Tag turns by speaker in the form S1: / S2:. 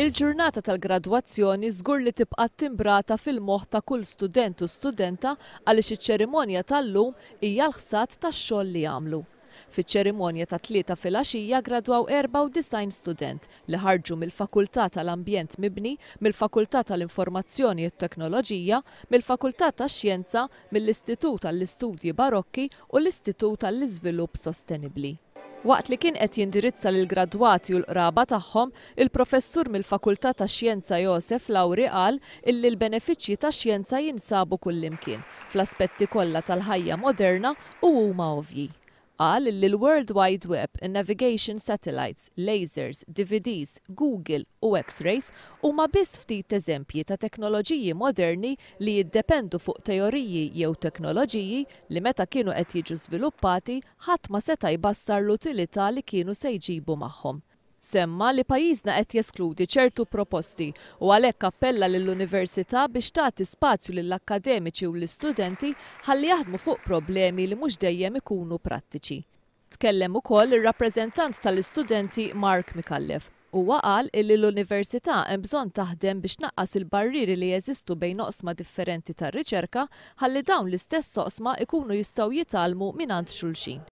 S1: Il-ġurnata tal-gradwazzjoni żgur li tibqa' ttimbrata fil-moħħ ta' kull student u studenta għaliex iċ-ċerimonja tal-lum hija l-ħsad tax-xogħol li għamlu. Fiċ-ċerimonja tat-Tlieta filgħaxija ggradwaw 94 student li ħarġu mill-Fakultà tal-Ambjent Mibni, mill-Fakultà tal-Informazzjoni u t-Teknoloġija, mill-Fakultà tax-Xjenza, mill-Istitut għall-Istudji Barokki u l-Istitut għall-Iżvilupp Sostenibbli. Waqt li kien qed jindirizza lill-gradwati u l-qraba tagħhom, il-Professur mill-Fakultà tax-Xjenza Josef Lauri qal illi l-benefiċċji tax-xjenza jinsabu kullimkien, fl-aspetti kollha tal-ħajja moderna u huma ovvji. Qal illi l-World Wide Web, in-navigation satellites, lasers, DVDs, Google u X-rays huma biss ftit eżempji ta' teknoloġiji moderni li jiddependu fuq teoriji jew teknoloġiji li meta kienu qed jiġu żviluppati ħadd ma seta' jbassar l-utilità li kienu se jġibu magħhom. Semma li pajjiżna qed jeskludi ċertu proposti u għalhekk appella lill-Università biex tagħti spazju lill-akkademiċi u l-istudenti ħalli jaħdmu fuq problemi li mhux dejjem ikunu prattiċi. Tkellem ukoll ir-rappreżentant tal-istudenti Mark Micallef. Huwa qal illi l-Università hemm bżonn taħdem biex tnaqqas il-barrieri li jeżistu bejn oqsma differenti tar-riċerka ħalli dawn l-istess oqsma jkunu jistgħu jitgħallmu mingħand xulxin.